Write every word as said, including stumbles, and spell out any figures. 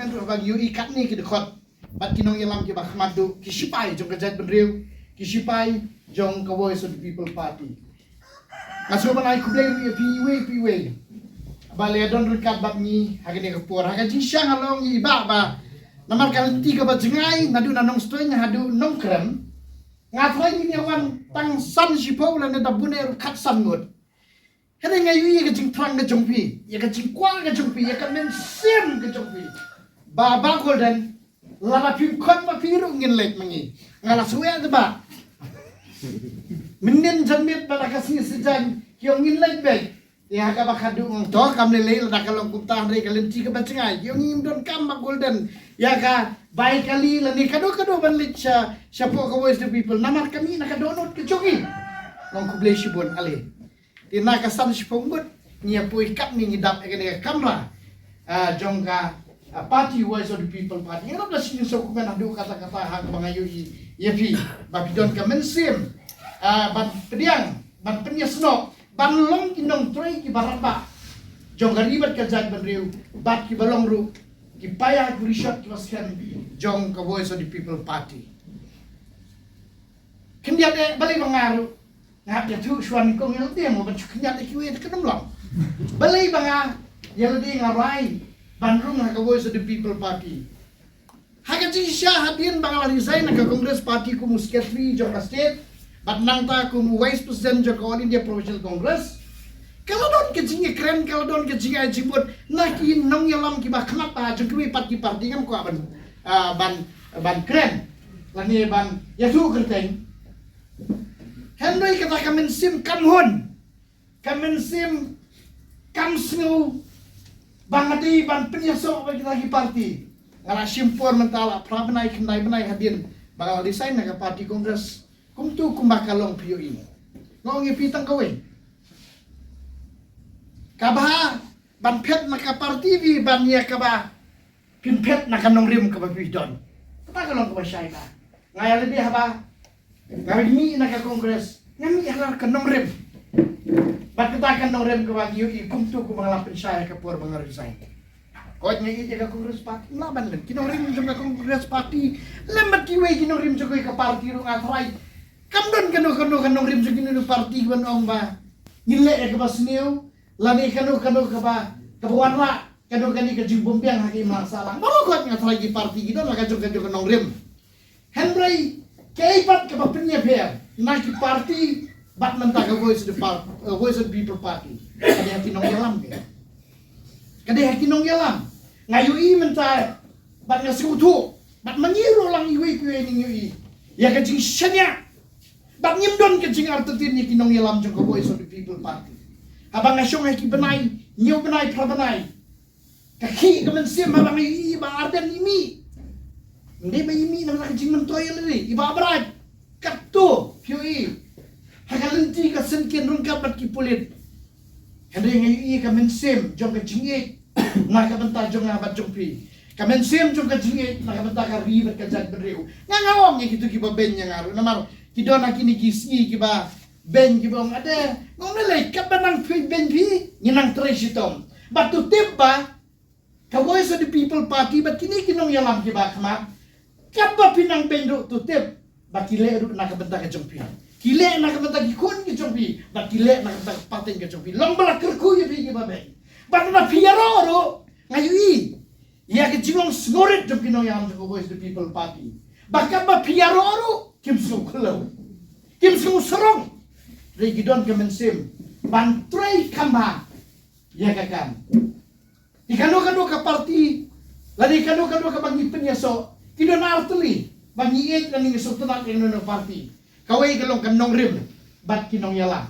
Hynrei ba ngi ïohi katne ki dkhot bad ki nongïalam kiba khmat duh, ki shipai jong ka jaitbynriew, ki shipai jong ka Voice of the People Party. Nga sngewbha ban ai khublei ruh ïa phi iwei pa iwei ba la don ryngkat bad ngi ha kane ka por. Ha ka jingshisha nga la ong ïa i Bah ba namar ka lynti kaba jngai naduh na Nongstoiñ haduh Nongkrem, nga tharai ngin ïa wan tang san shiphew lane da bun eh ruh khatsan ngut. Hynrei nga ïohi ïa ka jingthrang ka jong phi, ïa ka jingkwah ka jong phi, ïa ka mynsiem ka jong phi. Bah, Bah Golden, lada phim khot ma phi ruh ngin leit ma ngi. Nga la sngewthuh te Bah. Mynnin janmiet bad ha ka sngi Saitjaiñ ki ong ngin leit beit. Ïa kaba khadduh nga ong to kam lei lei lada ka long kumta, hynrei ka lynti kaba jngai ki ong ngim donkam Bah Golden. Ïa ka bai kali lane kano kano ban leit sha, shapoh ka Voice of the People namar ka mih na ka dohnud ka jong ngi. Nga ong khublei shibun ale. Te na ka san shiphew ngut ngi ïa poi katne, ngi dap ïa kane ka kamra, ah, jong ka, ah, party, Voice of the People Party. Nga ruh da sngewsynei kumne haduh katta katta ha kaba nga ïohi ïa phi ba phi don ka mynsiem, ah, ban pdiang, ban pynïasnoh, ban long ki nongtrei kiba rangbah jong ka ri bad ka jaitbynriew bad kiba long ruh ki paia ki rishot kiba skhem jong ka Voice of the People Party. Khyndiat eh balei ba nga ruh nga hap ïathuh shuwa nyngkong ïa lade mo ban shu khyndiat ïa kiwei, te kan ym long. Balei ba nga ïa lade nga rai ban rung ha ka Voice of the People Party? Ha ka jingshisha hadien ba nga la resign na ka Congress Party kum u secretary jong ka state bad nangta kum u vice president jong ka All India Provincial Congress, ka la don ka jingïakren, ka la don ka jingai jingmut na ki nongïalam kiba khmat bha jong kiwei pat ki party, ngam kwah ban, ah, ban, ban kren lane ban ïathuh kyrteng. Hynrei kata ka mynsiem kam hun, ka mynsiem kam sngew ba nga dei ban pynïasoh bad kita ki party. Nga la shim por mynta la phra bnai khyndai bnai hadien ba nga la resign na ka party Congress. Kumto kumba ka long phi ïohi. Nga ong ïa phi tang kawei, kaba ban phet na ka party phi ban ïa kaba phin phet na ka nongrim kaba phi don. Kata ka long kaba shai ba nga ïa lade haba nga mih na ka Congress, nga mih ha ka nongrim. Bad kata ka nongrim kaba ngi ïohi kumto kumba nga la pynshai ha ka por ba nga resign. Koit nga ïeit ïa ka Congress Party, nga lah ban leh ki nongrim jong ka Congress Party lem bad kiwei ki nongrim jong ka party ruh nga tharai kam don kano kano ka nongrim jong kino kino party ban ong ba ngin leh ïa kaba sniew lane kano kano kaba, kaba wanrah kano kano ka jingbymbiang ha ka imlang sahlang. Baroh koit nga tharai ki party ki don la ka jong ka jong ka nongrim. Hynrei kaei pat kaba pynïapher na ki party bad mynta ka Voice of the Par-, uh, Voice of the People Party? Ka dei ha ki nongïalam ke. Ka dei ha ki nongïalam. Nga ïohi mynta bad nga sngewthuh bad ma ngi ruh lang iwei pa iwei ngi ïohi ïa ka jingshaniah. Bad ngim don ka jingartatien ïa ki nongïalam jong ka Voice of the People Party. Haba nga shong ha ki bnai, hynñiew bnai, phra bnai, ka khih ka mynsiem haba nga ïohi i Bah Ardent i mih. Ym dei ba i mih namar ka jingmyntoi ïa lade, i Bah Bright. Katto phi ïohi ha ka lynti ka syngkien ryngkat bad ki pulit. Hynrei nga ïohi ka mynsiem jong ka jingïeit na ka bynta jong nga bad jong phi. Ka mynsiem jong ka jingïeit na ka bynta ka ri bad ka jaitbynriew. Nga nga ong ïa kito kiba beiñ ïa nga ruh namar ki don ha kine ki sngi kiba beiñ kiba ong ade, nga ong lei lei katba nang phi beiñ phi ngi nang trei shitom. Bad to tip ba ka Voice of the People Party bad kine ki nongïalam kiba khmat, katba phi nang beiñ ruh to tip ba ki leh ruh na ka bynta ka jong phi. Ki leh na ka bynta ki khun ki jong phi bad ki leh na ka bynta ka pateng ka jong phi. Long ba la kyrkhu ïa phi kiba beiñ. Bad lada phi ïaroh ruh nga ïohi ïa ka jinglong sngewrit jong ki nongïalam jong ka Voice of the People Party ba katba phi ïaroh ruh kim sngew khlaw, kim sngew sarong. Hynrei ki don ka mynsiem ban trei kham bha ïa ka kam. Te kano kano ka party lane kano kano kaba ngi pynïasoh, ki don artylli ba ngi ïeit lane ngi sngewtynnat ïa kano kano party. Kawei ka long ka nongrim bad ki nongïalam.